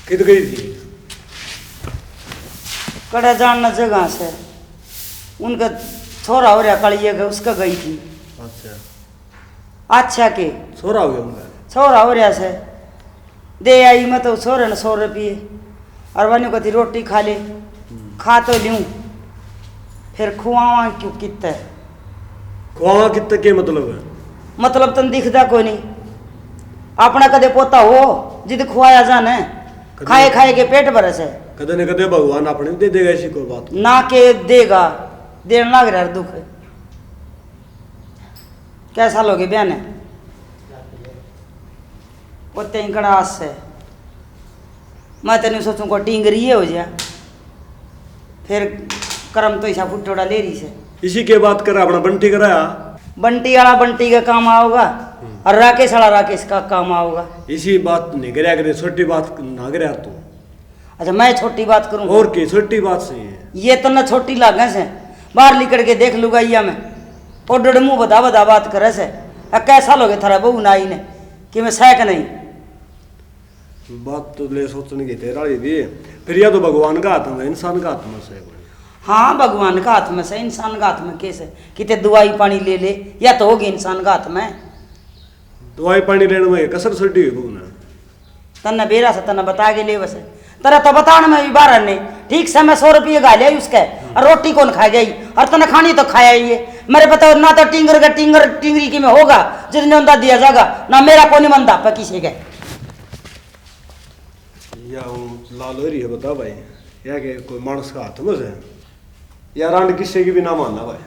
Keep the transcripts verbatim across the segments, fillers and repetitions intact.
कित गई थी? कड़े जान न जगह से, उनका छोरा हो रहा कालिया के, उसका गई थी। अच्छा। अच्छा के? छोरा हो गया उनका? छोरा हो रहा से। दे आई मैं तो छोरे ने सौ रुपये, और वनु कहती, "रोटी खा ले।" हम्म। खा तो लूँ, फिर खुआवा क्यों कित्ते? खुआवा कित्ते के मतलब है? मतलब तन दिखदा कोनी। अपना कदे पोता हो, जिद खुआया जाने। कदे खाए खाए के पेट भरे से। कदे न कदे भगवान अपने दे देगा, ऐसी कोई बात नहीं। ना के देगा, देन लाग रहा दुख। कैसा लोगे ब्याह ने? पोते ही कड़ा आस है। मैं तो नहीं सोचूं कोई टींगरी ये हो जाए, फिर कर्म तो ऐसा फुटोड़ा ले रही से। इसी के बात कर, अपना बंटी कराया। बंटी वाला बंटी का काम आओगा, हम्म। और राकेश वाला राकेश का काम आओगा। इसी बात नहीं करया करे, छोटी बात ना करया तू। अच्छा, मैं छोटी बात करूं? और की छोटी बात सही है। ये तो ना छोटी लागे से, बाहर लिकड़ के देख लुगाइया में, ओडड़ मुंह बदा बदा बात करे से। आ, कैसा लोगे थारा बहू ना आई ने कि मैं सह के नहीं? बात तो ले सोचने की तेरा ही भी। फिर या तो भगवान का हाथ में, इंसान का हाथ में से कोई। हाँ, भगवान का हाथ में से, इंसान का हाथ में कैसे? किते दवाई पानी ले ले, या तो होगी इंसान का हाथ में। दवाई पानी लेने में कसर छड़ी हुई बहू ने। तन्ने बेरा से तन्ने बता के ले बस। तेरा तो बताने में भी बारह ने। ठीक से मैं सौ रुपये घाले आई उसके, और रोटी कौन खा गई? और तन्ने खानी तो खाया ही है। मेरे पता ना तो टिंगर का टिंगर टिंगरी की में होगा, जितने उंदा दिया जागा ना, मेरा कोनी मनता पे किसी के। या वो लाल हो रही है, बता भाई, या के कोई मानस का हाथ में से? या रांड किसी की भी ना मानना भाई।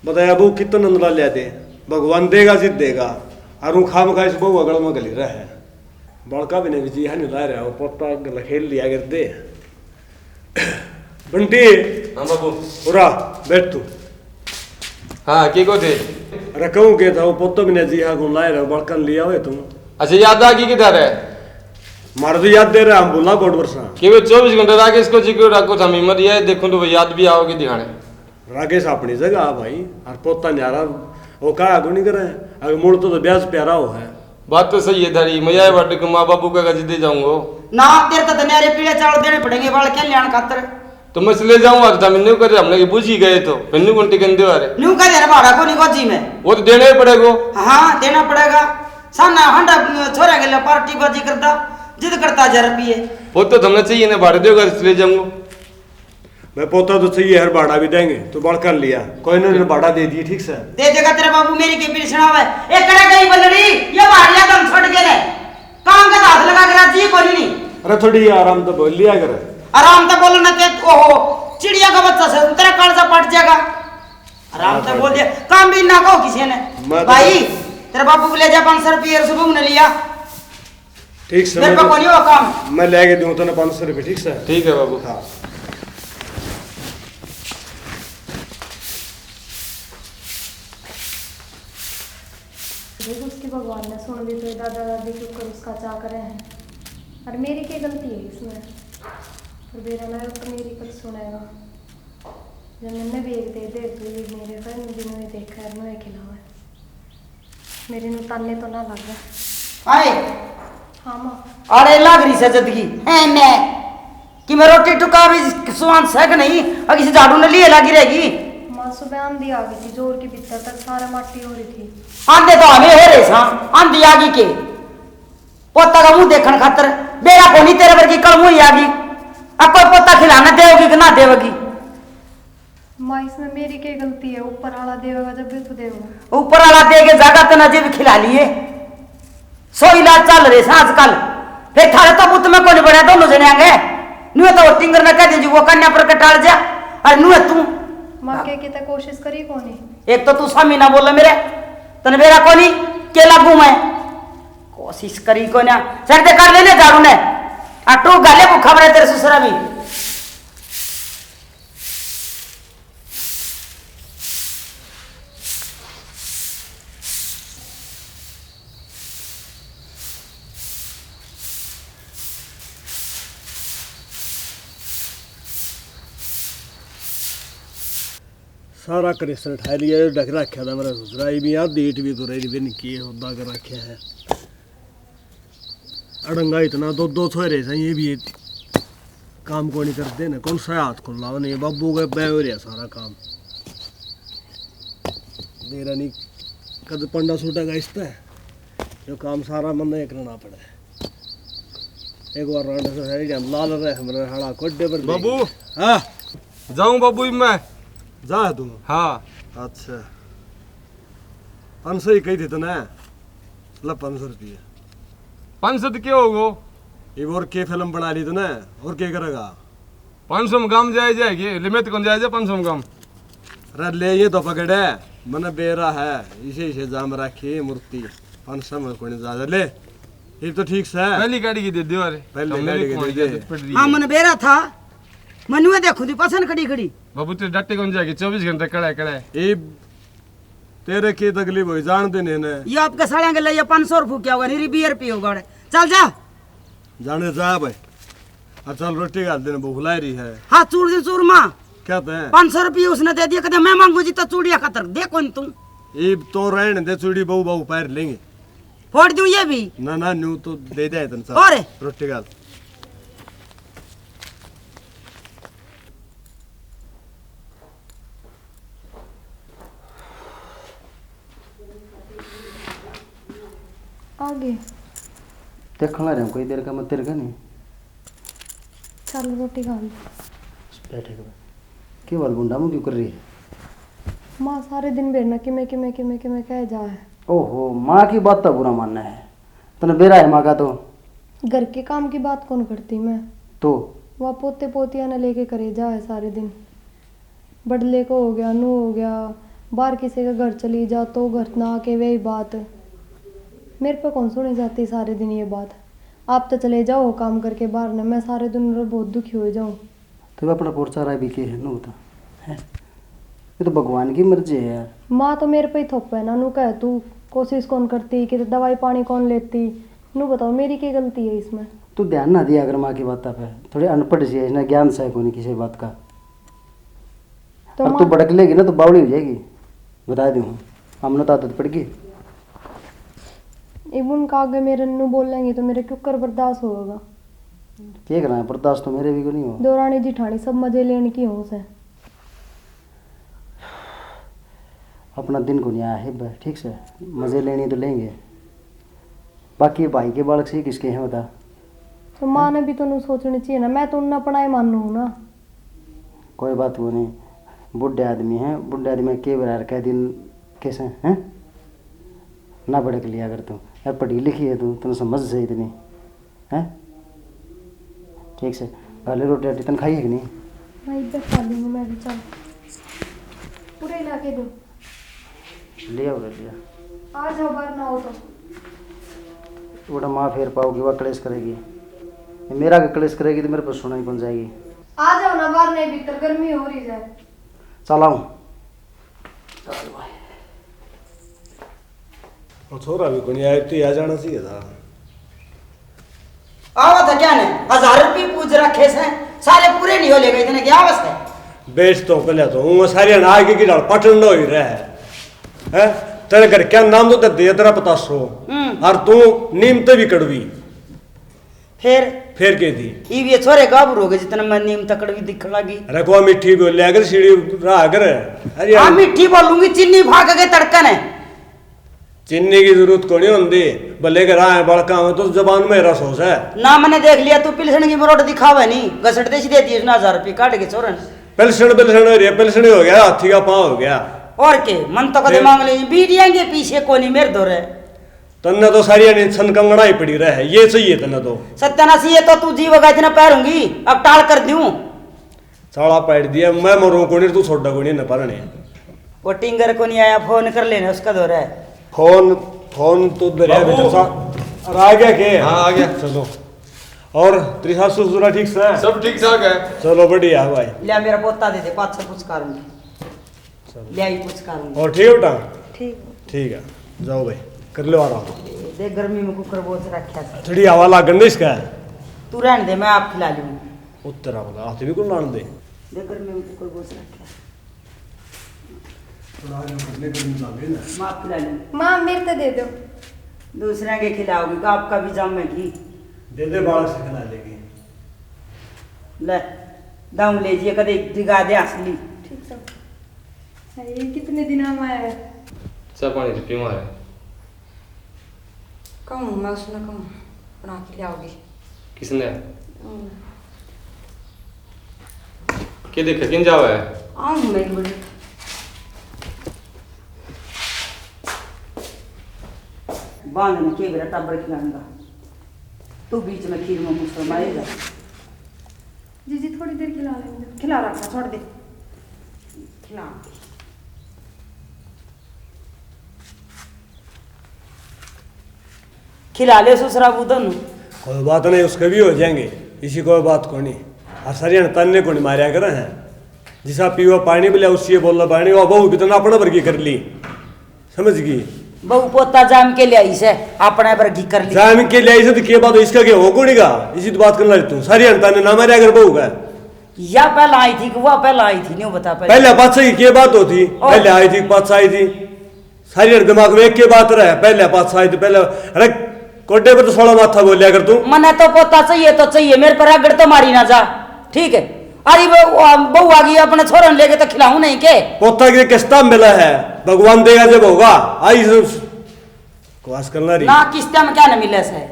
बताया बहू कितना नंदला लिया दे, भगवान देगा जित देगा। और वो खाम खा इस बहू अगल में गली रहा है। बड़का भी नहीं जी है, नहीं ला रहा, वो पोता गल खेल लिया कर दे। बंटी। हाँ बाबू। उरा, बैठ तू। हाँ, के को थे? अरे कहूँ के था, वो पोतो भी नहीं जी है, कौन ला रहा, बड़का लिया हुए तुम। अच्छा, याद आ गई किधर है? मारे तो याद दे रहा, हम बोला गोड वर्षा। के वे चौबीस घंटे राकेश को जिक्र रखो था, मैं मत ये देखूं तो वो याद भी आओगे दिखाने। राकेश अपनी जगह आ भाई, और पोता न्यारा, वो कहा को नहीं करे, अगर मुड़ तो, तो ब्याज प्यारा हो है। बात तो सही है थारी, मैं ये बाटे के माँ बापू का गज दे जाऊंगा। ना, तेरे तो न्यारे पीले चावल देने पड़ेंगे, बाल के ल्याण खातर। तो मैं ले जाऊंगा, तो मैंने करे, हमने की बूझी गए तो, फिर न्यू कौन टिकन दे रहे? न्यू करे ना, भाड़ा को नहीं गोजी में। वो तो देना ही पड़ेगो। हाँ, देना पड़ेगा। सामने हंडा छोरा के लिए पार्टी बाजी करता, जिद करता हजार रुपये। वो तो तुमने चाहिए ना, भाड़े देगा, ले जाऊंगा। मैं पोता तो चाहिए, हर भाड़ा भी देंगे, तू बड़का लिया, कोई ना, उन्हें भाड़ा दे दिए, ठीक से। दे देगा तेरा बाबू, मेरी के पिलसना है। ए, कड़ा गई बल्लड़ी, ये भाड़िया दम छोड़ के ने। काम का हाथ लगा के राजी कोनी नहीं। अरे थोड़ी आराम तो बोल लिया कर। आराम तो बोलो ना ते, ओहो, चिड़िया का बच्चा से तेरा कालजा पट जाएगा। आराम तो बोल दिया, काम भी ना कहो किसी ने। मैं तो भाई, तेरे बाबू को ले जा, पाँच सौ रुपये सुबह ने लिया। ठीक से, मेरे मैं पे तो कोनी हो काम। मैं लेके दूं तने पाँच सौ रुपये, ठीक से? ठीक है बाबू। हाँ। देख, उसकी भगवान ने सुन ली तो ये दादा दादी के ऊपर उसका चा करे हैं। और मेरी क्या गलती है इसमें? पर बेरा ना तो मेरी कब सुनेगा? जब मैंने भी एक दे दे तो ये मेरे पर मुझे नुए देखा है, नुए खिलावा है। मेरे नु ताने तो ना लग। आए। हाँ माँ। आड़े लाग रही से जदगी। है मैं कि मैं रोटी टुका भी सुवान सह के नहीं, अगर इसे झाड़ू ने लिए लागी रहेगी। माँ, सुबह आंधी आ गई थी, जोर की भीतर तक सारा माटी हो रही थी। आंधे तो हमें हो रहे सा, आंधी आ गई के? पोता का मुंह देखण खातर। बेरा कोनी तेरे वर्गी कल मुंह ही आ गई। अब कोई पोता खिलाना देवगी कि ना देवगी? माँ, इसमें मेरी क्या गलती है? ऊपर वाला देवेगा जब भी तो देवेगा। ऊपर वाला दे के जागा तना जे भी खिला लिए। सो इलाज चल रहे से आजकल। फिर थारे तो बुत में कोनी बड़ा दोनों जने आगे। नुए तो वो टिंगर ने कह दीजिए वो कन्या पर कटाल जा। और नुए तू। माँ, के कितने कोशिश करी कोनी। एक तो तू सामी ना बोले मेरे। तने बेरा कोनी के लागू मैं। कोशिश करी कोन्या। सर दे कर लेने झाड़ू ने। आ टू गाले को खबर है तेरे ससुरा भी। सारा कनेक्शन उठा लिया, ये ढक रखा था मेरा ससुरा, ये भी यहाँ डेट भी तो रही, भी नहीं किए, होदा कर रखे हैं। अड़ंगा इतना, दो दो छोरे से, ये भी काम को नहीं करते ना, कौन सा हाथ खुला नहीं, बाबू के बह हो रहा सारा काम। मेरा नहीं, कद पंडा छूटेगा इस पे, जो काम सारा मन्ने ही करना पड़े। एक बार रांडे से सही ध्यान ला ले रे, हमारे हाड़ा कोड्डे पर बाबू। हाँ। जाऊं बाबू, मैं। जा तू। हाँ। अच्छा। पाँच सौ ही कही थी तने। ला पाँच सौ रुपये। पाँच सौ तो क्या होगो? ये और के फिल्म बना ली तने? और के करेगा? पाँच सौ में काम जाए जाएगी, लिमिट कौन जाए जाए पाँच सौ में काम। अरे ले, ये तो पकड़े, मने बेरा है, इसे इसे जाम रखी मूर्ति, पाँच सौ में कोई ज्यादा ले। ये तो ठीक से। पहली गाड़ी की दे दो, अरे। पहली हमने गाड़ी भी की कमाई दे दे। आदत पड़ रही हाँ, है। मने बेरा था, मनुए देखो थी पसंद खड़ी खड़ी। बाबू, तेरे डट्टे कौन जाएगी, चौबीस घंटे कड़ा है, कड़ा है। ये तेरे की तकलीफ हुई, जान दे ने। ये आपके साले के लिए पाँच सौ रुपये क्या होगा, नहीं बीस रुपये होगा। चल जा। जाने जा भाई। और चल, रोटी घाल देने, भूख ला रही है। हाँ, चूर दे चूरमा। क्या तै? पाँच सौ रुपये उसने दे दिया, कहते मैं मांगू जी तो चूड़िया खातर दे कौन तू। इब तो रहने दे, चूड़ी बहू बहू पैर लेंगे। फोड़ दूं ये भी। ना ना, न्यू तो दे दे तन और? रोटी घाल। आ गए। देखण लग रहा हूँ कोई देर का, मैं तेरे का नहीं। चल, रोटी खा ले। बैठे के। के बाल बुंडा मुंह क्यों कर रही है? माँ सारे दिन बेरना कि मैं, कि मैं, कि मैं, कि मैं कह जा है। ओहो, माँ की बात तो बुरा मानना है। तने बेरा है माँ का तो। घर के काम की बात कौन करती मैं? तो? वहाँ पोते पोतिया ने लेके करे जा है सारे दिन। बड़ले को हो गया, नू हो गया, बाहर किसी के घर चली जा तो घर ना आके वही बात। मेरे पे कौन सुनी जाती सारे दिन ये बात। आप तो चले जाओ काम करके बाहर ने, मैं सारे दिन रो बहुत दुखी हो जाऊँ। तो अपना पोरचा रहा भी के है, नू बता। हैं? ये तो भगवान की मर्जी है यार। माँ तो मेरे पे ही थोपे ना, नू कहे तू कोशिश कौन करती, कि दवाई पानी कौन लेती। नू बताओ मेरी क्या गलती है इसमें? तू ध्यान ना दिया अगर माँ की बात पे, थोड़ी अनपढ़ सी है, इसने ज्ञान सा है कोनी किसी बात का। तो और तू माँ भड़क लेगी ना तो बावली हो जाएगी, बता दूँ। हमने तो आदत पड़ गई। इब उनका आगे मेरे नू बोलेंगे तो मेरे क्यों कर बर्दाश्त होगा? के करा, बर्दाश्त तो मेरे भी को नहीं हो। देवरानी जिठानी सब मजे लेने की हो से। अपना दिन को नहीं आया है ब-, ठीक से मजे लेने तो लेंगे। बाकी भाई के बालक से किसके हैं बता? तो माँ ने भी तो नू सोचनी चाहिए ना, मैं तो उन्हें अपना ही मानू हूँ ना। कोई बात को नहीं, बूढ़े आदमी हैं, बूढ़े आदमी के बरार कह दिन कैसे हैं? ना भड़क लिया कर तू, अब पढ़ी लिखी है तू, तने समझ से इतनी है। ठीक से, पहले रोटी राटी तन खाई है कि नहीं? मैं इधर खा लूंगी, मैं भी चल। पूरे ला के दूं। ले आओ रे, ले आ। आ जाओ, बाहर ना हो तो। बड़ा माँ फेर पाओगी, वह कलेश करेगी। ये मेरा के कलेश करेगी तो मेरे पर सुनाई कौन जाएगी? आ जाओ ना बाहर, नहीं भीतर गर्मी हो रही है। चल आऊं। चल भाई। और छोरा भी कोनी आया, तो आ जाना चाहिए था। आवा था क्या ने? हजार रुपये पूछ रखे से, सारे पूरे नहीं हो लेगा, इतने क्या अवस्था है? बेच तो पहले तो हूँ, सारे ना आगे की डाल पटन हो ही रहा है। हैं? तेरे घर क्या नाम तो दे तेरा पता सो। हम्म। और तू नीम ते भी कड़वी। फिर? फिर के दी? इब ये छोरे गाभरू हो गए, जितना मैं नीम तकड़ भी दिखण लगी। अरे को मीठी बोल लिया कर, सीढ़ी रहा कर। अरे हाँ, मीठी बोलूंगी, चीनी फाक के तड़कन है। चीनी की जरूरत कोनी होंदी, भले के राह है बड़का में तो जबान में रस हो से। ना मैंने देख लिया, तू पिलसण की मरोट दिखावे नहीं, घसट दे सी दे दी उसने हजार रुपये काट के छोरन। पिलसण, पिलसण हो रही है, पिलसण ही हो गया, हाथी का पाँव हो गया। और के, मन तो कदे फिर? मांग ले, बीड़ियां के पीछे कोनी मेरे धोरे। तन्ने तो सारी अनी छन कंगना ही पड़ी रहे, ये चाहिए तन्ने तो। सत्यानाशी, ये तो तू जीवेगा इतना पैरूंगी, अब टाल कर दूं। साला पाट दिया, मैं मरूं कोनी, तू छोड़ा कोनी न परने। वो टिंगर को नहीं आया, फोन कर लेने उसका दो रहे। फोन, फोन तो दरिया बाबू। भीतर सा। अरे आ गया के? हाँ, आ गया। चलो। और तेरी सासू ससुरा ठीक से? सब ठीक ठाक है। चलो बढ़िया है भाई। ले मेरा पोता दे दे, पाछे कुछ करूंगी। चलो। ले आई कुछ करूंगी। और ठीक है बेटा? ठीक। ठीक है, जाओ भाई, कर लो आराम। दे गर्मी में कुकर बोझ रखा है। थोड़ी हवा लागण दे इसका। तू रहने दे, मैं आप खिला लूंगी। उत्तर आ बता, हाथ भी कौन लान दे। दे गर्मी में कुकर बोझ रखा है। थोड़ा आगे बढ़ने को नहीं जावे ना। मैं आप खिला लूंगी। माँ, मेरे तो दे दो। दूसरे के खिलाओगी तो आपका भी जामेगी। दे दे बालक से खिला लेगी। ले, दाऊ ले जिए, कदे दिखा दे असली। ठीक सर। ये कितने दिना में आया? चाय पानी तो पीवा है। कहूँ, मैं उसने कहूँ, बना के ले आओगी। किसने? हम्म। के देखे, किन जावे है? आऊँ मैं एक बजे। बांध ने के बेरा टाबर खिलाऊंगा। तू बीच में खीर में मुसर मारेगा। जीजी, थोड़ी देर खिला लेने दो। खिला रखा, छोड़ दे। खिला। खिला ले सुसरा बूदन। कोई बात नहीं, उसके भी हो जाएंगे, इसी कोई बात कोनी। और सरियन तन्ने कोनी मारया करे हैं, जिसा पीवा पानी बोले उसी ये बोलना पानी, वो बहू भी तो ना अपना वर्गी कर ली, समझ गई? बहू पोता जाम के ले आई से, अपना वर्गी कर ली। जाम के ले आई से तो के बात हो, इसका के हो कोनी का? इसी तो बात करना तू, सरियन तन्ने ना मारया कर बहू का। या पहला आई थी कि वह पहला आई थी, नहीं बता पहले। पहले पाछे की के बात होती? और पहले आई थी, पाछे आई थी। सारी हर दिमाग में एक ही बात रहे, पहले पाछा आई तो पहले, अरे, कोडे पे तो सोलह माथा बोलिया कर तू। मने तो पोता चाहिए तो चाहिए, मेरे पर रगड़ तो मारी ना जा, ठीक है? अरे वो, वो बहू आ गई, अपने छोरन लेके तो खिलाऊं नहीं के? पोता की किस्ता मिला है, भगवान देगा जब होगा। आई स-, स-, क्वास करना रही। ना किस्ता में क्या ना मिले से?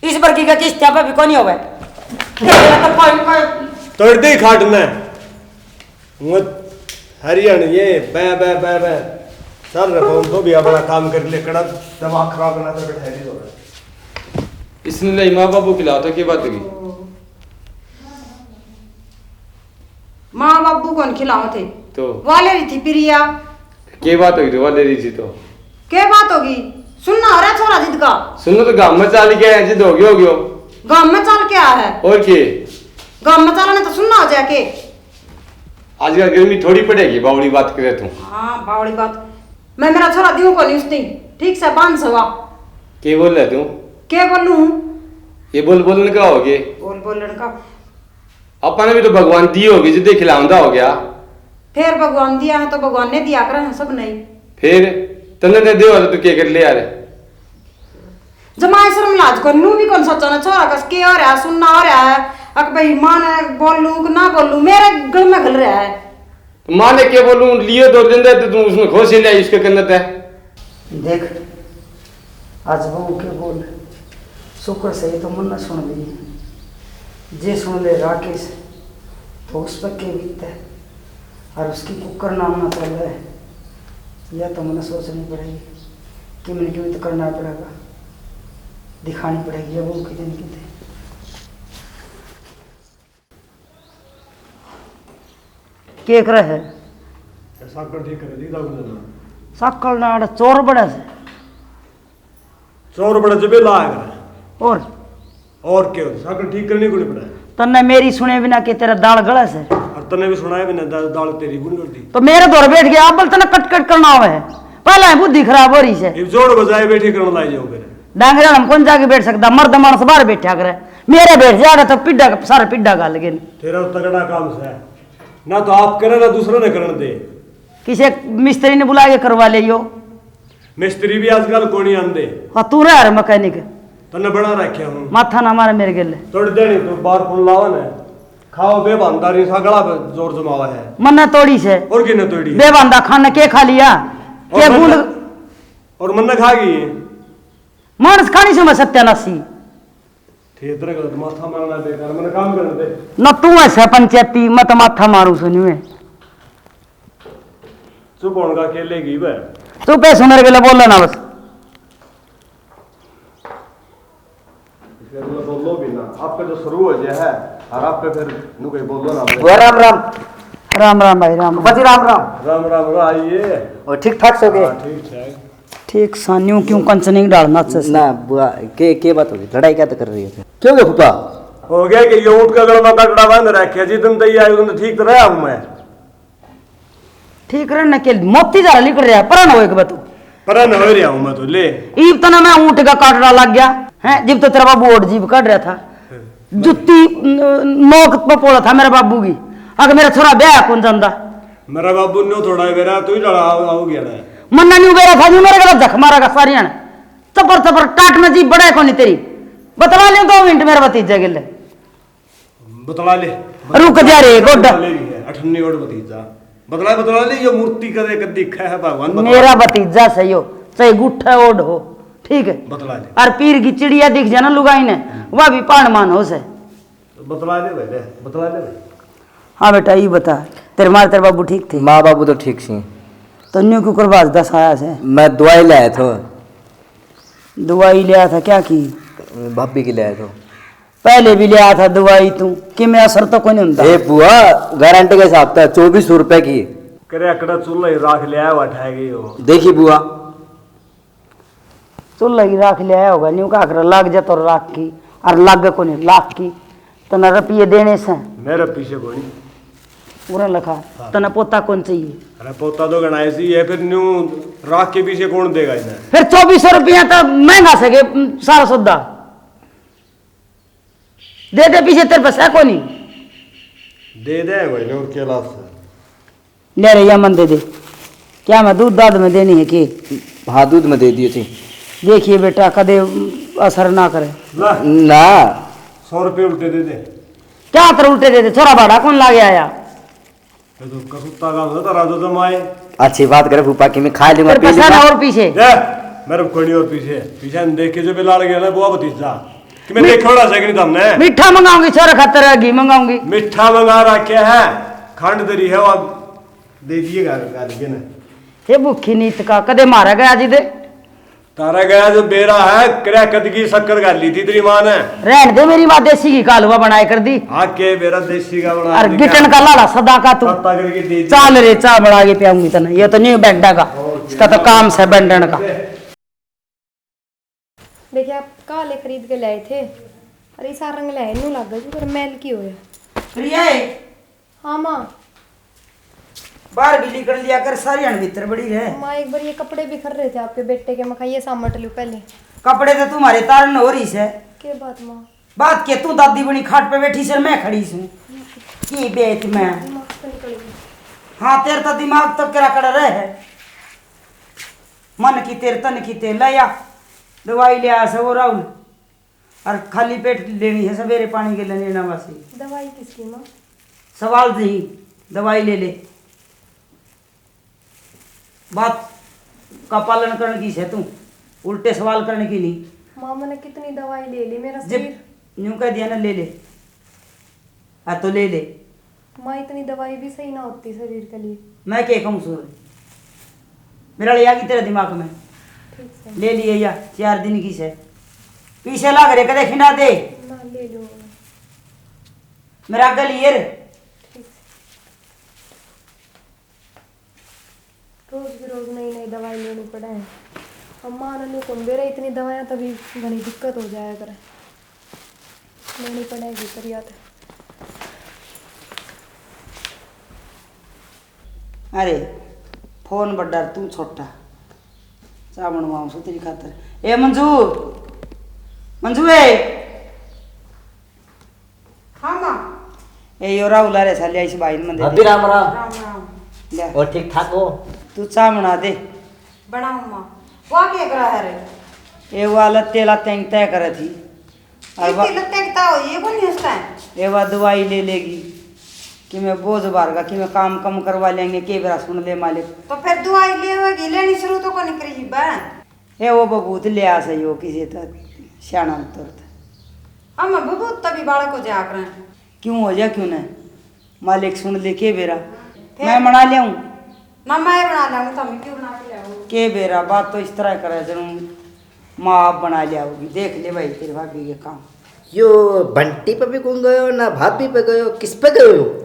इस वर्गी का किस्ता पे भी कोनी होवे। तेरा तो कोई, कोई तोड़ दे खाट में। मत हरियाण ये बै, बै, बै, बै। सर रे, कौन तो भी अपना काम कर ले, कड़ा दिमाग खराब करना तो बैठा रही हो। इसने ले माँ बाबू खिला तो की बात हुई? माँ बाबू कौन खिलाओ थे? तो? वाले रही थी प्रिया। के बात हुई तो वाले रही थी तो? के बात होगी? सुनना हो रहा छोरा जिद का। सुनो तो गांव में चाल के आया, जिद हो गयो, हो गयो। गांव में चाल के आया है? और के? गांव में चालने तो सुनना हो जाए के? आजकल गर्मी थोड़ी पड़ेगी, बावली बात करे तू। हाँ, बावली बात। मैं मेरा छोरा दियो को नहीं उसने, ठीक से बांध सवा। के बोल रहे तू? के बोलूं? ये बोल बोलन का हो गए? बोल बोलन का। अपन भी तो भगवान दी होगी, जिद्दे खिलावंदा हो गया। फिर भगवान दिया है तो भगवान ने दिया करे हैं सब नहीं। फिर तन्ने ने देवा तो तू के कर ले यार? जमाए शर्म लाज को नू भी कौन सोचा ना, छोरा कस के हो रहा, सुनना हो रहा है। अक भाई माँ ने बोलूं कि ना बोलूं, मेरे गल में घल रहा है। तो माँ ने क्या बोलूं, लियो दो दिन दे, तो तू उसमें खोसे ले इसके कन्ने ते। देख, आज बहू के बोल, शुक्र से ये तो मन न सुन ली। जे सुन ले राकेश, तो उस पर के बीतते, और उसकी कुकर नाम ना चल रहे। यह तो मन्ने सोचनी पड़ेगी, कि मैंने क्यों तो करना पड़ेगा, दिखानी पड़ेगी ये बहू की जिंदगी। के करे है? ये साकल ठीक करे दी दाऊ ने ना। साकल ना, आड़े चोर बड़ा से। चोर बड़ा जबे ला करे। और? और के हो? साकल ठीक करनी कोनी पड़े। तन्ने मेरी सुने बिना के तेरा दाल गला से? और तन्ने भी सुनाए बिना दा-, दाल तेरी गुण गलती। तो मेरे दौर बैठ गया, अब तन्ने कट कट करना आवे है। पहला ही बुद्धि खराब हो रही से। इब जोड़ बजाए बैठे करन लाई जाओ मेरे। डांगरा हम कौन जाके बैठ सकता? मर्द मानस बाहर बैठा करे। मेरे बैठ जाएगा तो पिड्डा, सारे पिड्डा घाल के। तेरा तो तगड़ा काम से। ना तो आप करे, ना दूसरे ने करन दे। किसे मिस्त्री ने बुला के करवा ले यो। मिस्त्री भी आजकल कोनी आंदे। हाँ, तू रह यार मैकेनिक। तन्ने बना रखा हूँ। माथा ना मारे मेरे गेले। थोड़ी देर तो बाहर फोन लावा ने। खाओ बेबानदारी सा गला पे जोर जमावा है। मन्ने तोड़ी से। और किने तोड़ी? बेबानदा खान ने के खा लिया? और के मन्ने, बूंद? और मन्ने खा गई। मानस खानी से मैं सत्यानाशी। थे इधर गलत माथा मारना बेकार, मैंने काम करने दे। ना तू ऐसा पंचायती, मैं तो माथा मारू सुनी में। चुप होने का अकेले की बे। चुप है, सुनर के लिए बोल लेना बस। इसके लिए बोलो भी ना, आप पे तो शुरू हो गया है, और आप पे फिर नु कहीं बोलो ना बे। वो राम राम। राम राम भाई, राम राम। बाजी राम राम। राम राम, राम आइए। और ठीक ठाक सो गए? हाँ, ठीक ठाक। ठीक सा न्यू क्यों कंच नहीं डालना अच्छे से? ना बुआ, के, के बात होगी? लड़ाई क्या तो कर रही हो? क्यों गया फूफा? हो गया कि ये ऊँट का गल में कटड़ा बांध रखे, जिस दिन तैयार उस दिन ठीक तो रहा हूँ मैं। ठीक रहने के मोती झारा लिख रहा है, परण हो एक बात। परण हो रहा हूँ मैं तो, ले। ईब तना मैं ऊँट का काटड़ा लग गया, हैं? जब तो तेरा बाबू और जीभ काट रहा था। जुत्ती, न-, नोक पे पोला था मेरे बाबू की। अगर मेरा छोरा ब्याह कौन जानता? मेरा बाबू न्यू थोड़ा बेरा, तू ही लड़ा आओ, आओ गया ना। मन्ना न्यू बेरा था, न्यू मेरे गला जख मारा का सारियां ने। चपर चपर टाट में जीभ बढ़े कोनी तेरी। बतला ले दो मिनट मेरे भतीजे के लिए। बतला ले। रुक जा रे, गोड। बतला ले भी है, अठन्नी और भतीजा। बतला, बतला ले, ये मूर्ति कदे कद दिखा है भगवान, बतला। मेरा भतीजा सही हो, चाहे गुट्ठा ओढ़ हो, ठीक है? बतला ले। और पीर की चिड़िया दिख जाना लुगाई ने, वह भी पाण मान हो से। बतला ले भाई, ले, बतला ले भाई। हाँ बेटा, ये बता, तेरे माँ, तेरे बाबू ठीक थे? माँ बाबू तो ठीक सी। तो न्यू क्यों कर बाज दस आया से? मैं दवाई ले आया था। दवाई ले आया था, क्या की? भाभी की ले आया था। पहले भी ले आया था दवाई तू, कि मैं असर तो कोई नहीं होता। ए बुआ, गारंटी के हिसाब था, चौबीस सौ रुपए की। करे अकड़ा चूल्हा ही राख ले आया, उठा गई हो। देखी बुआ। चूल्हा ही राख ले आया होगा, न्यू का कर लाग जा तो राख की, और लाग को नहीं लाख की, तो ना रुपये देने से। मेरे पीछे कोनी। पूरा लखा। हाँ। तने पोता कौन चाहिए? अरे पोता तो घना ही चाहिए, फिर न्यू राख के पीछे कौन देगा इन्हें? फिर चौबीस सौ रुपया तो महंगा सके, सारा सौदा। दे दे पीछे, तेरे पास है कोनी। दे दे भाई, और क्या लाभ है? ले रे, या मन दे दे। क्या मैं दूध दाद में देनी है के? हाँ, दूध में दे दिए थे। देखिए बेटा, कदे असर ना करे। ला। ना। सौ रुपये उल्टे दे दे। क्या तर उल्टे दे दे? छोरा भाड़ा कौन लागे आया? ये तो कसूता का होता राजो जमाए। अच्छी बात करे फूफा की, मैं खा लूंगा, तेरे पी पास है ना लूंगा। और पीछे? दे, मेरे को कोई नहीं और पीछे। पीछे न देख के जो भी लाड़ गया ना, बुआ भतीजा। कि मैं मी-, देखोड़ा से कि नहीं तुमने? मीठा मंगाऊंगी, छोरे खातर घी मंगाऊंगी। मीठा मंगा रखे है, खंड दरी है, वो दे दिए घर, घर के ने। हे भूखी नीत का, कदे मारा गया जी दे? तारा गया जो बेरा है, करया कद की शक्कर घाल ली थी तेरी माँ ने। रहन दे, मेरी माँ देसी घी का हलवा बनाए कर दी। हाँ, के बेरा देसी का बना और दे गिटन का लाड़ा सदा का तू। पत्ता करके दे दी। चाल रे, चाय बना के पियाऊंगी तने। ये तो नहीं बैंडा का, और इसका तो काम से बैंडन का। देखिए, आप काले खरीद के लाए थे, अरे सारा रंग लाए, न्यू लाग गया जी, पर मैल की होया। प्रिया है। हाँ माँ। बाहर भी निकल लिया कर, सारी हन भीतर बड़ी रहे। माँ, एक बार ये कपड़े बिखर रहे थे आपके बेटे के, मैं कहा ये सामट लूँ पहले। कपड़े तो तुम्हारे तारन हो रही से। के बात माँ? बात के, तू दादी बनी खाट पे बैठी सर, मैं खड़ी सूं। की बेच में? दिमाग से निकल गई। हाँ, तेरे तो दिमाग तो करा कड़ा रहे है। मन की तेरे, तन की तेरे, ले आ। दवाई ले आ से वो राहुल। और खाली पेट लेनी है, सवेरे पानी के लेने ना बस। दवाई किसकी माँ? सवाल नहीं, दवाई ले ले। बात का पालन करने की से तू, उल्टे सवाल करने की नहीं। माँ, मैंने कितनी दवाई ले ली, मेरा जब शरीर न्यू कह दिया ना, ले ले, आ तो ले ले। माँ, इतनी दवाई भी सही ना होती शरीर के लिए। मैं क्या कहूँ सुन, मेरा ले आ गई तेरे दिमाग में। ठीक से। ले लिए या चार दिन की से, पीछे लाग रे, कदे खिंडा दे। ना, ले लो। मेरा आगे लिए रे। ठीक से। रोज की रोज नई नई दवाई लेनी पड़े है। अम्मा ने न्यू कौन बेरा इतनी दवाइयाँ, तभी घणी दिक्कत हो जाया करे। लेनी पड़ेगी पर या तो। अरे, फोन बड्डा, तू छोटा। चाय बनवाऊं सु तेरी खातर। ए मंजू, मंजू ए। हाँ माँ। ए यो राहुल आ रे साले, इस भाई ने मंदे भाभी दे। राम राम। राम राम। ले। और ठीक ठाक हो? तू चाय बना दे। बनाऊं माँ। वो क्या करा है रे? ए वो लत्ते लत्ते तय करे थी। और वा- लत्ते की ताव ये कोनी उसका है? ए वा दवाई ले लेगी कि मैं बोझ भार का, कि मैं काम कम करवा लेंगे, के बेरा सुन ले मालिक। तो फिर दवाई लेवेगी, लेनी शुरू तो कोनी करी बा। ए वो बबूत ले आ सही हो किसी तो सियाणा तुरत। हम बबूत तभी बालक हो जाया करें। क्यों हो जा, क्यों ना? मालिक सुन ले के बेरा। फिर? मैं बना लियाऊं। ना, मैं बना लाऊं, तुम क्यों बना के लाओ? के बेरा, बात तो इस तरह करे जरूर। माँ आप बना लिया होगी, देख ले भाई तेरी भाभी के काम। यो बंटी पे भी कौन गयो, ना भाभी पे गयो, किस पे गयो?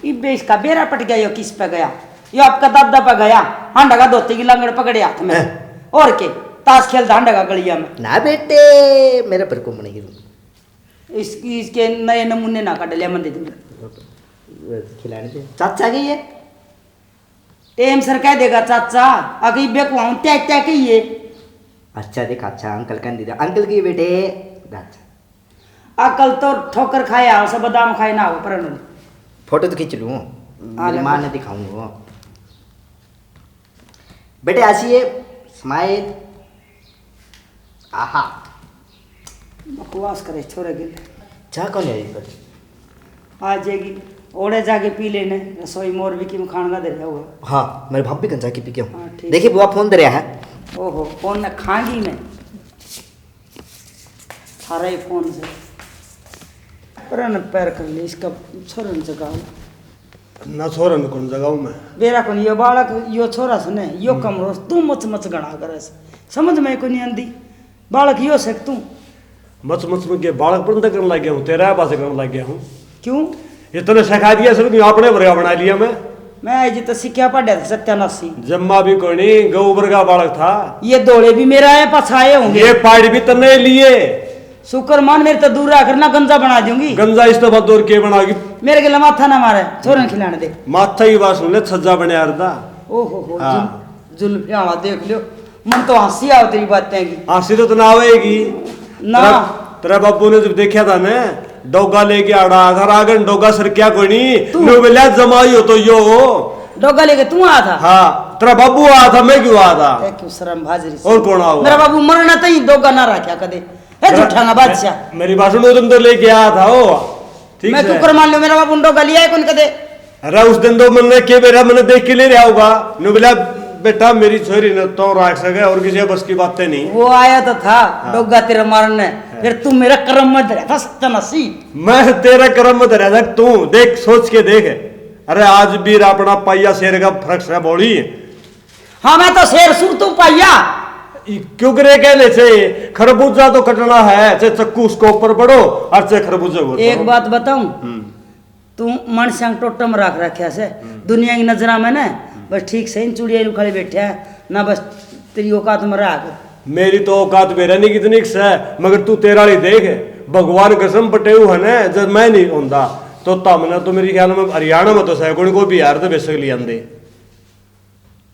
इबे इसका बेरा पट गया, यो किस पे गया? यो आपका दादा पे गया, हांडा का धोती की लंगड़ पकड़े हाथ में। हैं? और के, ताश खेलता हांडा का गलिया में। ना बेटे, मेरे पर को नहीं रू। इसकी, इसके नए नमूने ना काट लिया, मन दे दूंगा। खिलाने दे। चाचा के ये? टेम सर कह देगा चाचा, अगई बेकुआ हूँ, त्या, त्या कहिए। अच्छा देख, अच्छा, अंकल कह दे, अंकल की बेटे, अच्छा। अकल तो ठोकर खाए, हाल से बादाम खाए ना हो, पर उन्होंने। फोटो तो खींच लूँ, आ मेरी ले। माँ ने दिखाऊंगा। बेटे, आसिए, smile। आहा। बकवास करे छोरे गिल। चाह कौन आई पर? आ जाएगी। ओड़े जाके पी लेने, रसोई मोर भी किम खान का धरया हुआ। हाँ, मेरे भाभी कन जाके पी के आऊँ। हाँ, ठीक। देखिए बुआ फोन दे रहा है। ओहो, फोन न खांगी मैं। थारा ही फोन से। पर न पैर कर ले इसका, छोरन जगाओ। ना छोरन कौन जगाऊं मैं? बेरा कौन, यो बालक, यो छोरा से ने, यो हम्म। कमरो, तू मच मच घणा करे से। समझ में कोनी आंदी। बालक यो से तू। मच मच में के बालक पर करने लग गया हूँ, तेरा पास करने लग गया हूँ। क्यों? ये तने सिखा दिया सब, क्यों अपने वर्गा बना लिया मैं? मैं आज तो सीखा पढ़ा था सत्यानाशी। जम्मा भी कोनी, गौ वर्गा बालक था। ये धोले भी मेरा है, पाछा आए होंगे। ये पाड़ भी तन्ने लिए। शुक्र मान, मेरे तो दूर रह कर ना गंजा बना दूंगी। गंजा इस तो बात और के बनाओगी? मेरे के माथा ना मारे, छोरन खिलाने दे। माथा ही बात सुन ले, छज्जा बने अर्धा। ओहो हो, हाँ। जुल-, जुल्फिया वाला देख लियो, मन तो हंसी आवे तेरी बातें की। हंसी तो ना आवेगी। ना। तेरा, तेरा बाबू ने जब देखा था ना, डोगा लेके आड़ा आया था, रागन डोगा सर क्या कोनी, तू। न्यू बोला जमाई हो तो यो हो। डोगा लेके तू आया था? हाँ, तेरा बाबू आया था, मैं क्यों आया था? ए, क्यों शर्म भाजरी से। और कौन आया? मेरा बाबू मरना तई डोगा ना रखा कदे। ए, तेरा, झूठा ना बादशाह। मेरी बात सुनो, तुम तो लेके आया था वो। ठीक मैं से। क्यों कर मान लो, मेरा बाबू डोगा लिया है कौन कदे? अरे उस दिन तो मन्ने के बेरा मन्ने देख के ले रहा होगा। नु बोला, "बेटा, मेरी छोरी ने तो राख सके और किसी बस की बातें नहीं।" वो आया तो था, हाँ। डोगा तेरा मारने, हाँ। फिर तू मेरा करम में धरा था सत्यानाशी। मैं तेरा करम में धरा था, तू देख, सोच के देख। अरे आज भी अपना पाइया शेर का फर्क से बोली। हाँ, मैं तो शेर सूं, तू पाइया। ई क्यों करे कहने से, खरबूजा तो कटना है, चाहे चक्कू उसके ऊपर पड़ो और चाहे खरबूजे को एक तोड़ो। बात बताऊं? हम्म। तू मन संग टोटम राख रखा से, हम्म। दुनिया की नजरा में ना, हम्म। बस ठीक सही चुड़िया उखाली बैठा है, ना बस तेरी औकात में राख। मेरी तो औकात बेरा नहीं कितनी से, मगर तू तेरा वाली देख, भगवान कसम पटेऊ है ना, जब मैं नहीं होंदा, तो तामना तो मेरी ख्याल में हरियाणा में तो सै कोनी, कोई बिहार तो बेशक ले आंदे।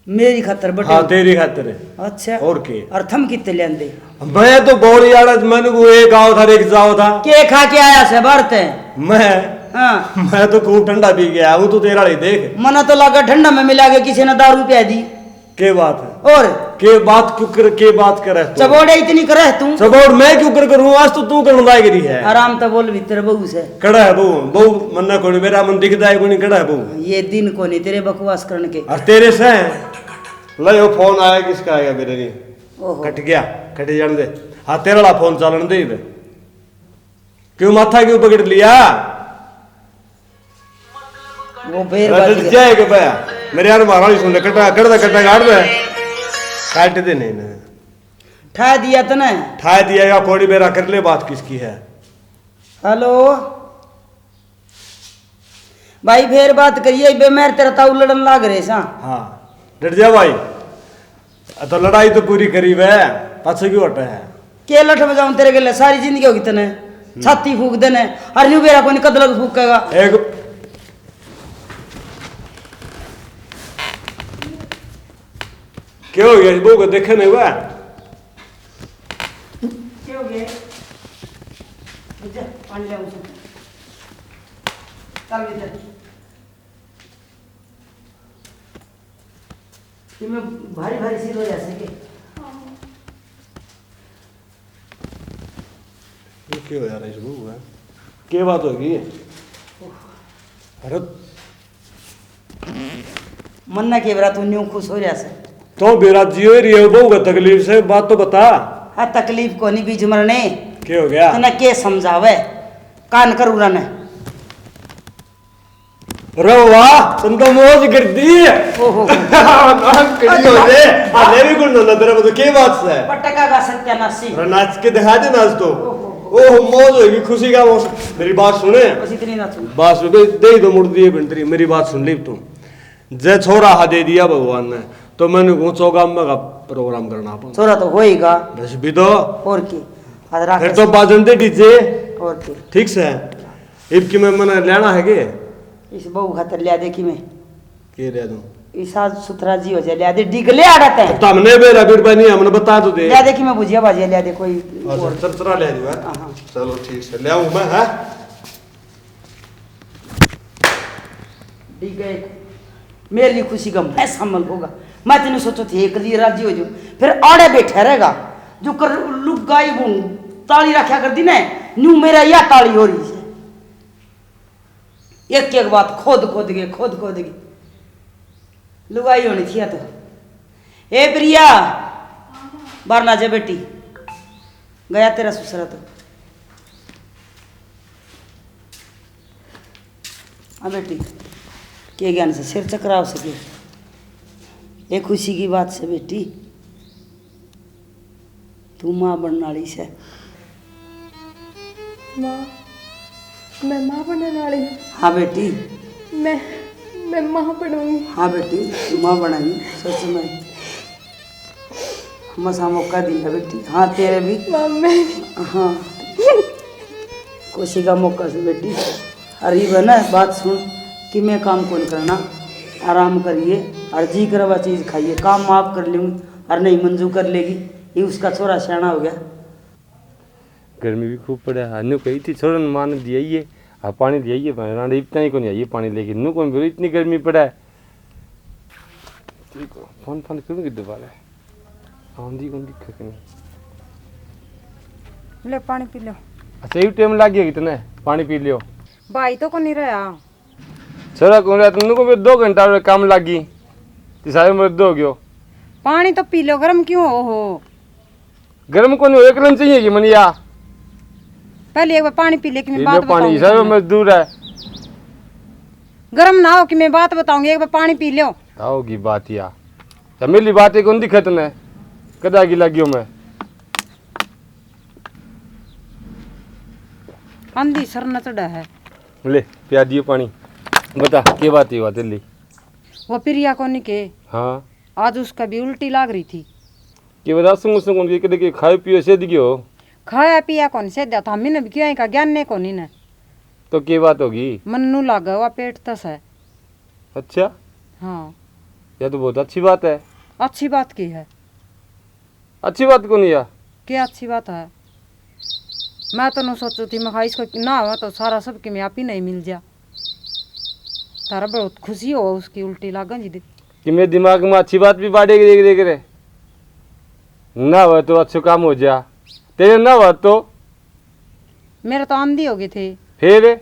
मेरी खातर बटे। हाँ, तेरी खातर। अच्छा। और के? और थम कितने लेंदे? मैं तो बौड़ी आड़ा, मैंने वो एक आओ था, एक जाओ था। के खा के आया से बाहर ते? मैं? हाँ। मैं तो खूब ठंडा पी गया, वो तो तेरा ही देख। मना तो लगा ठंडा में मिला के किसी ने दारू पिया दी। के बात है? और? के बात क्यों कर, के बात करे तू? चबोड़े इतनी करे तू? चबोड़ मैं क्यों कर करूँ? आज तो तू करने लायक रही है। आराम तो बोल, भीतर बहू से। कड़ा है बहू? बहू मन्ना कोनी, मेरा मन दिखदा है कोनी, कड़ा है बहू? ये दिन कोनी तेरे बकवास करने के। और तेरे से ले यो फोन आया, किसका आया मेरे लिए? ओहो। कट गया, कट जान दे। हाँ, तेरा वाला फोन चलन दे इबे। क्यों माथा क्यों पकड़ लिया? वो बेर अरे बात डट है। जाएगा बे। मेरे यार मारा नहीं सुन ले, कटा, कट दे, कटा काट दे। काट दे नहीं ना। ठा दिया तने। ठा दिया या कोड़ी बेरा कर ले, बात किसकी है? हेलो। भाई, फेर बात करिए, बे, मैं तेरा ताऊ लड़न लाग रहे सा। हाँ, डट जा भाई। आ तो लड़ाई तो पूरी करी वे, पाछे क्यों हटे है? के लठ बजाऊं तेरे गेले, सारी जिंदगी होगी तने। हम्म। छाती फूक देने, अरे न्यू बेरा कोनी कद लग फूकेगा। एक क्या हो गया? बहू को देखे नहीं हुआ? क्या हो गया? जा, पानी ले आऊं। चल बेटा। ये मैं भारी भारी सी हो जा सके। ये क्या हो यार, इस बहू है? क्या बात होगी? अरे मन्ना के बेरा तू न्यू खुश हो रहा से? तो बेरा जियो ही रही है, बहू का तकलीफ से, बात तो बता। हाँ, तकलीफ कोनी बीच मरने। के हो गया? तने के समझावे? कान कर उड़ा ने। अरे वाह, तन तो मौज कर दी। ओहो। नाक कड़ी हो दे। आ, ले भी गुण ना तेरा, तो के बात से? पटका का सत्यानाशी। अरे नाच के दिखा दे नाच तो। ओहो। ओहो, मौज होगी, खुशी का मौसम। मेरी बात सुने। बस इतनी ना सुन। बस बे, दे ही दो मुड़ दिए बन तेरी, मेरी बात सुन ली तू। जय छोरा हा दे दिया भगवान ने, तो मैंने कहूँ चौगाम में का प्रोग्राम करना अपन। छोरा तो होएगा। बस भी तो। और की? आज रात फिर तो बाजन दे डीजे। और की? ठीक से। इब की मैं, मैंने लेना है के? इस बहू खातर लिया दे कि मैं। के ले दूं? इसा सुथरा जी हो जाए, लिया दे, डिग ले आड़ा तै। तब हमने बेरा बिरबा नहीं, हमने बता तो दे। लिया दे कि मैं भुजिया भाजिया लिया दे कोई अच्छा, और। चरचरा ले दूं, हैं? हाँ, हाँ। चलो ठीक से, ले आऊं मैं, हैं? ठीक है, मेरी खुशी का मैं शामिल होगा। मैं तेने सोचो थे एक लिए राजी हो जाऊं, फिर आड़े बैठा रहेगा, जो कर लुगाई बूं, ताली रखा कर दी ने, न्यू मेरा या ताली हो रही है। एक एक बात खोद खोद के, खोद खोद के लुगाई होनी थी या तो। ए प्रिया, बारना जा बेटी, गया तेरा सुसरा तो। हाँ बेटी, के ज्ञान से सिर चकराव सके। ये खुशी की बात से बेटी, तू माँ बनने वाली से। माँ, मैं माँ बनने वाली हूँ। हाँ बेटी। मैं मैं माँ बनूंगी। हाँ बेटी, तू माँ बनेगी सच में। मसा मौका दिया बेटी। हाँ तेरे भी। माँ मैं हाँ, खुशी का मौका से बेटी। अरे बना, बात सुन कि मैं काम कौन करना, आराम करिए और जी करवा चीज खाइए। काम माफ कर लूंगी और नहीं मंजू कर लेगी। ये उसका छोरा सियाना हो गया। गर्मी भी खूब पड़े है। न्यू कही थी छोरन, माँ ने दिया ही है। हाँ, पानी दिया ही है, रांडे इतना ही को नहीं आई पानी लेके। न्यू कौन बोले इतनी गर्मी पड़ा है। ठीक हो, फोन फोन क्यों नहीं दोबारा? आंधी कौन दिखे कि नहीं? ले पानी पी लो। अच्छा, यू टाइम लग गया कितने? पानी पी लियो। भाई तो को नहीं रहा। छोरा कौन रहा? तुमने को भी दो घंटा और काम लग गई। सारे मर्द हो गयो। पानी तो पी लो, गर्म क्यों हो हो? गर्म को नहीं हो, एक रन चाहिए कि मनिया। पहले एक बार पानी पी ले कि मैं पी बात लो पानी, बताऊंगी सारे तुम्हें। मजदूर है। गर्म ना हो कि मैं बात बताऊंगी, एक बार पानी पी लो। आओगी बात या। तो मिली बात एक कौन दिखे तने? कदा की लगी हो मैं? आंधी सर न चढ़ा है। ले, प्या दियो पानी। बता, के बात है बात ली? वो प्रिया को नहीं के, हाँ। आज उसका भी उल्टी लाग रही थी। के बता, सुन सुन के कदे के खाए पियो से दियो। खाया पिया कौन से दिया था, मैंने भी किया का ज्ञान ने कोनी ने। तो के बात होगी? मन्नू लागा हुआ पेट तस है। अच्छा, हाँ। यह तो बहुत अच्छी बात है। अच्छी बात की है? अच्छी बात को नहीं यार। क्या अच्छी बात है? मैं तो नु सोचू थी, मैं कहा, इसको ना हो तो सारा सब कि मैं आप ही नहीं मिल जा। तारा बहुत खुशी हो उसकी उल्टी लागन जी दे। कि मेरे दिमाग में अच्छी बात भी बाढ़ेगी, देख देख रे। ना हो तो अच्छो काम हो जा, तेरे ना हो तो। मेरे तो आंधी हो गए थे। फिर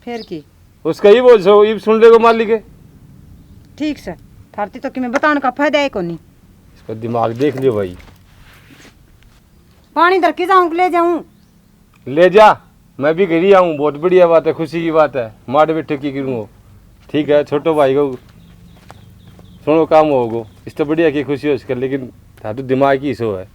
फिर की? उसका ही बोल सो, इब सुन लेगो मालिक। ठीक से, थारती तो कि मैं बताने का फायदा है कोनी। इसका दिमाग देख लियो भाई। पानी धर के जाऊं कि ले जाऊं? ले जा, मैं भी घर ही आऊँ। बहुत बढ़िया बात है, खुशी की बात है। माड़ बैठे की करूँगो। ठीक है, छोटो भाई को सुनो काम होगो, इससे बढ़िया की खुशी हो सके, लेकिन था तो दिमाग ही सो है।